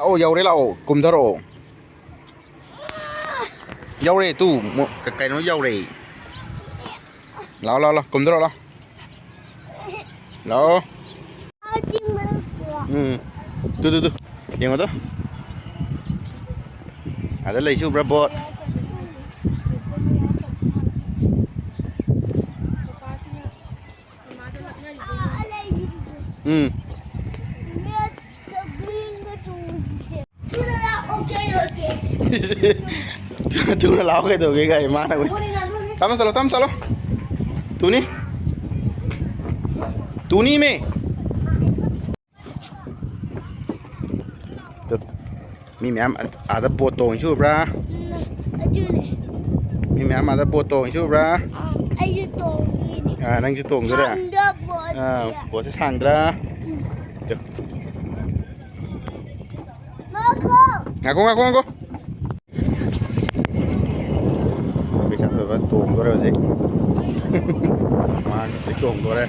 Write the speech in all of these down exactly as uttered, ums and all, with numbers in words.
ꯑꯣ, ꯌꯧꯔꯦ, ꯂꯥꯛꯑꯣ, ꯀꯨꯝꯊꯔꯛꯑꯣ꯫ ꯌꯧꯔꯦ, ꯇꯨ, ꯃꯣ-, ꯀ-, ꯀꯩꯅꯣ ꯌꯧꯔꯦ꯫ ꯂꯥꯛꯑꯣ, ꯂꯥꯛꯑꯣ, ꯂꯥꯛꯑꯣ, ꯀꯨꯝꯊꯔꯛꯑꯣ, ꯂꯥꯛꯑꯣ꯫ ꯂꯥꯛꯑꯣ꯫ ꯎꯝ꯫ ꯇꯨ, ꯇꯨ, ꯇꯨ꯫ ꯌꯦꯡꯉꯣ ꯇꯨ꯫ ꯑꯗ ꯂꯩꯁꯤ ꯎꯕ꯭ꯔꯥ, ꯕꯣꯠ? ꯎꯝ꯫ ꯊꯨꯅ ꯂꯥꯛꯑꯣ ꯀꯩꯗꯧꯒꯦ ꯀꯥꯏ ꯃꯥꯅ꯫ ꯇꯞꯅ ꯆꯠꯂꯣ, ꯇꯞꯅ ꯆꯠꯂꯣ꯫ ꯇꯨꯅꯤ꯫ ꯇꯨꯅꯤ ꯃꯤ꯫ ꯇꯨ꯫ ꯃꯤ ꯃꯌꯥꯝ ꯑꯥꯗ ꯕꯣꯠ ꯇꯣꯡꯉꯤꯁꯤ ꯎꯕ꯭ꯔꯥ? ꯎꯝ, ꯑꯗꯨꯅꯦ꯫ ꯃꯤ ꯃꯌꯥꯝ ꯑꯥꯗ ꯕꯣꯠ ꯇꯣꯡꯉꯤꯁꯤ ꯎꯕ꯭ꯔꯥ? ꯑꯥ, ꯑꯩꯁꯨ ꯇꯣꯡꯗꯣꯏꯅꯦ꯫ ꯑꯥ, ꯅꯪꯁꯨ ꯇꯣꯡꯗꯣꯏꯔꯥ? ꯁꯥꯡꯗ꯭ꯔꯥ ꯕꯣꯠꯁꯦ? ꯑꯥ, ꯕꯣꯠꯁꯦ ꯁꯥꯡꯗ꯭ꯔꯥ? ꯎꯝ꯫ ꯇꯨ꯫ ꯉꯥꯏꯈꯣ꯫ ꯉꯥꯏꯈꯣ, ꯉꯥꯏꯈꯣ, ꯉꯥꯏꯈꯣ꯫ ꯄꯩꯁꯥ ꯊꯣꯏꯕ ꯇꯣꯡꯗꯣꯔꯦ ꯍꯧꯖꯤꯛ꯫ ꯃꯥꯅ ꯍꯧꯖꯤꯛ ꯇꯣꯡꯗꯣꯔꯦ꯫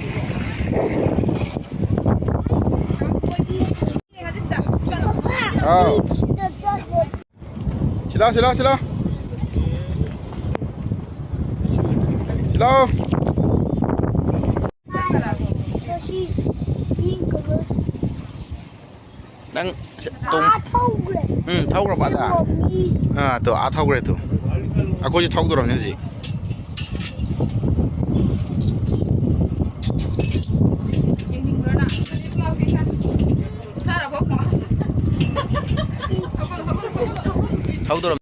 ꯑꯥꯎ꯫ ꯁꯤꯂꯥꯎ, ꯁꯤꯂꯥꯎ, ꯁꯤꯂꯥꯎ꯫ ꯁꯤꯂꯥꯎ꯫ ꯉꯁꯤ pink colour ꯅꯪ ꯁꯦ-, ꯇꯣꯡ-, ꯑꯥ ꯊꯧꯈ꯭ꯔꯦ꯫ ꯎꯝ, ꯊꯧꯈ꯭ꯔꯕ ꯑꯗ? ꯃꯤ ꯑꯥ, ꯇꯣ, ꯑꯥ ꯊꯧꯈ꯭ꯔꯦ ꯇꯣ꯫ ꯑꯩꯈꯣꯏꯁꯨ ꯊꯧꯗꯣꯔꯕꯅꯤ ꯍꯧꯖꯤꯛ꯫ ꯊꯧꯗꯣꯔꯕ꯫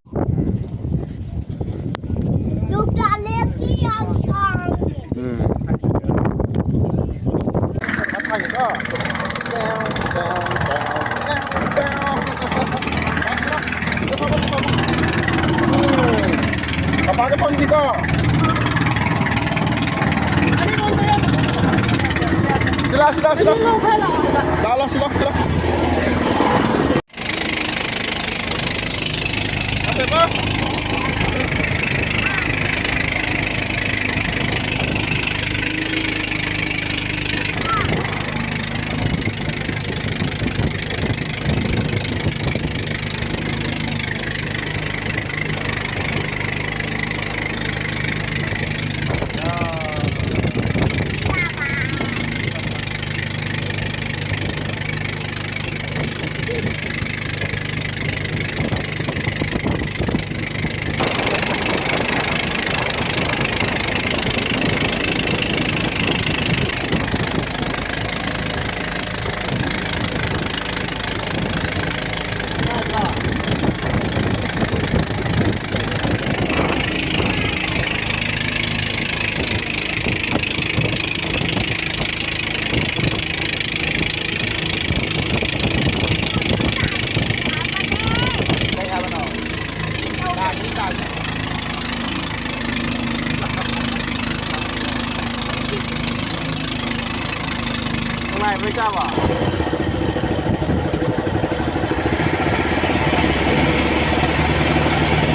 ꯂꯣꯛꯇꯥꯛ ꯂꯦꯛꯇꯤ ꯌꯥꯝ ꯁꯥꯡꯉꯦ꯫ ꯎꯝ꯫ ꯃꯄꯥꯗ ꯐꯝꯁꯤꯀꯣ꯫ ꯁꯤꯂꯥ, ꯁꯤꯂꯥ, ꯁꯤꯂꯥ꯫ ꯂꯥ, ꯂꯥ, ꯁꯤꯂꯥ, ꯁꯤꯂꯥ꯫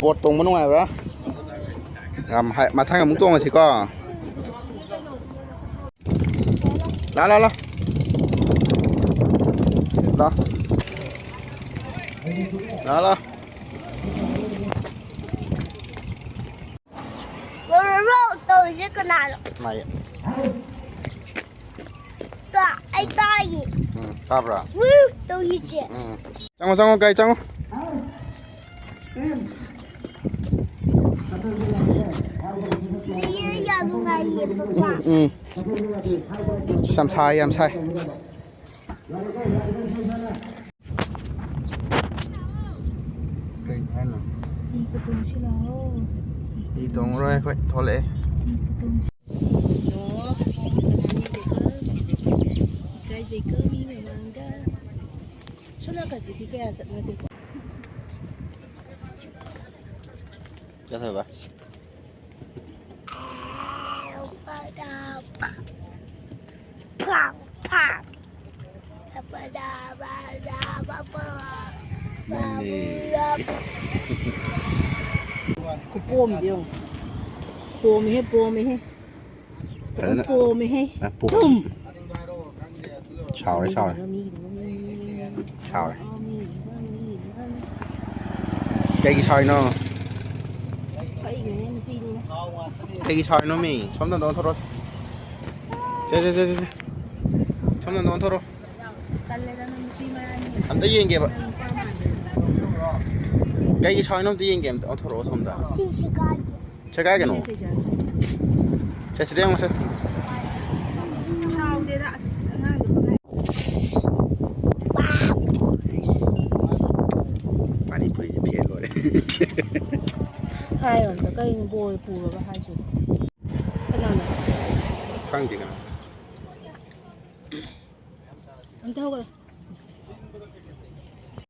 ꯕꯣꯠ ꯇꯣꯡꯕ ꯅꯨꯡꯉꯥꯏꯕ꯭ꯔꯥ? ꯌꯥꯝ ꯍꯥꯏ, ꯃꯊꯪ ꯑꯃꯨꯛ ꯇꯣꯡꯉꯁꯤꯀꯣ꯫ ꯂꯥ, ꯂꯥ, ꯂꯥ꯫ ꯂꯥ꯫ ꯂꯥ, ꯂꯥ꯫ ꯇꯧꯔꯤꯁꯦ ꯀꯅꯥꯅꯣ? ꯃꯥꯏ꯫ ꯇꯥ-, ꯑꯩ ꯇꯥꯏꯌꯦ꯫ ꯎꯝ, ꯇꯥꯕ꯭ꯔꯥ? ꯋꯨ ꯇꯧꯔꯤꯁꯦ꯫ ꯎꯝ꯫ ꯆꯪꯉꯣ, ꯆꯪꯉꯣ, ꯒꯥꯔꯤ ꯆꯪꯉꯣ꯫ ꯌꯥꯝ ꯅꯨꯡꯉꯥꯏꯌꯦ, ꯄꯄꯥ꯫ ꯎꯝ꯫ ꯌꯥꯝ ꯁꯥꯏ, ꯌꯥꯝ ꯁꯥꯏ꯫ ꯀꯩ ꯍꯥꯏꯅꯣ? ꯍꯤꯒ ꯇꯣꯡꯁꯤ ꯂꯥꯛꯑꯣ꯫ ꯍꯤ ꯇꯣꯡꯉꯔꯣꯏ ꯑꯩꯈꯣꯏ, ꯊꯣꯛꯂꯛꯑꯦ꯫ ꯍꯤꯒ ꯇꯣꯡꯁꯤ꯫ ꯑꯣ, ꯀꯅꯥꯅꯤ ꯂꯩꯀꯣ? ꯏꯀꯥꯏꯖꯩꯀꯣ ꯃꯤ ꯃꯃꯥꯡꯗ꯫ ꯁꯣꯝ ꯅꯥꯀꯟꯁꯤꯗꯤ ꯀꯌꯥ ꯆꯠꯅꯗꯦꯀꯣ꯫ ꯆꯠꯈ꯭ꯔꯕ? ꯈꯨꯄꯣꯝꯁꯦ ꯌꯦꯡꯉꯨ꯫ ꯄꯣꯝꯃꯤꯍꯦ, ꯄꯣꯝꯃꯤꯍꯦ꯫ ꯐꯖꯅ ꯄꯣꯝꯃꯤꯍꯦ꯫ ꯑ, ꯄꯣꯝꯃꯤ꯫ ꯊꯨꯝ꯫ ꯁꯥꯎꯔꯦ, ꯁꯥꯎꯔꯦ꯫ ꯁꯥꯎꯔꯦ꯫ ꯀꯩꯒꯤ ꯁꯥꯎꯔꯤꯅꯣ? ꯀꯩꯒꯤꯅꯣ ꯅꯨꯄꯤꯅꯤꯅ꯫ ꯀꯩꯒꯤ ꯁꯥꯎꯔꯤꯅꯣ ꯃꯤ? ꯁꯣꯝꯗ ꯑꯝꯇ ꯑꯣꯟꯊꯣꯔꯛꯑꯣ꯫ ꯁꯦ, ꯁꯦ, ꯁꯦ, ꯁꯦ, ꯁꯦ꯫ ꯁꯣꯝꯗ ꯑꯝꯇ ꯑꯣꯟꯊꯣꯔꯛꯑꯣ꯫ ꯇꯜꯂꯦꯗ ꯅꯪ ꯅꯨꯄꯤ ꯃꯔꯥꯅꯤ꯫ ꯑꯝꯇ ꯌꯦꯡꯒꯦꯕ꯫ ꯅꯪ ꯅꯨꯄꯥ ꯃꯥꯟꯗꯦ꯫ ꯀꯩꯒꯤ ꯁꯥꯎꯔꯤꯅꯣ ꯑꯝꯇ ꯌꯦꯡꯒꯦ, ꯑꯝꯇ ꯑꯣꯟꯊꯣꯔꯛꯑꯣ ꯁꯣꯝꯗ꯫ ꯁꯤ ꯁꯦꯒꯥꯏꯒꯦ꯫ ꯁꯦꯒꯥꯏꯒꯅꯨ꯫ ꯁꯦ, ꯁꯦ, ꯁꯦ꯫ ꯁꯦ, ꯁꯤꯗ ꯌꯦꯡꯉꯣ ꯁꯦ꯫ ꯁꯥꯎꯗꯦꯗ, ꯑꯁ, ꯑꯉꯥꯡꯗꯨꯕꯨ꯫ ꯄꯥꯅꯤ ꯄꯨꯔꯤꯁꯦ ꯐꯦꯟ ꯂꯣꯏꯔꯦ꯫ ꯍꯥꯏꯌꯣ ꯑꯝꯇ, ꯀꯩꯅꯣ ꯕꯣꯏ ꯄꯨꯔꯒ ꯍꯥꯏꯁꯤꯕꯣ? ꯀꯅꯥꯅꯣ? ꯈꯪꯗꯦ ꯀꯅꯥ꯫ ꯑꯝꯇ ꯍꯧꯒꯠꯂꯣ꯫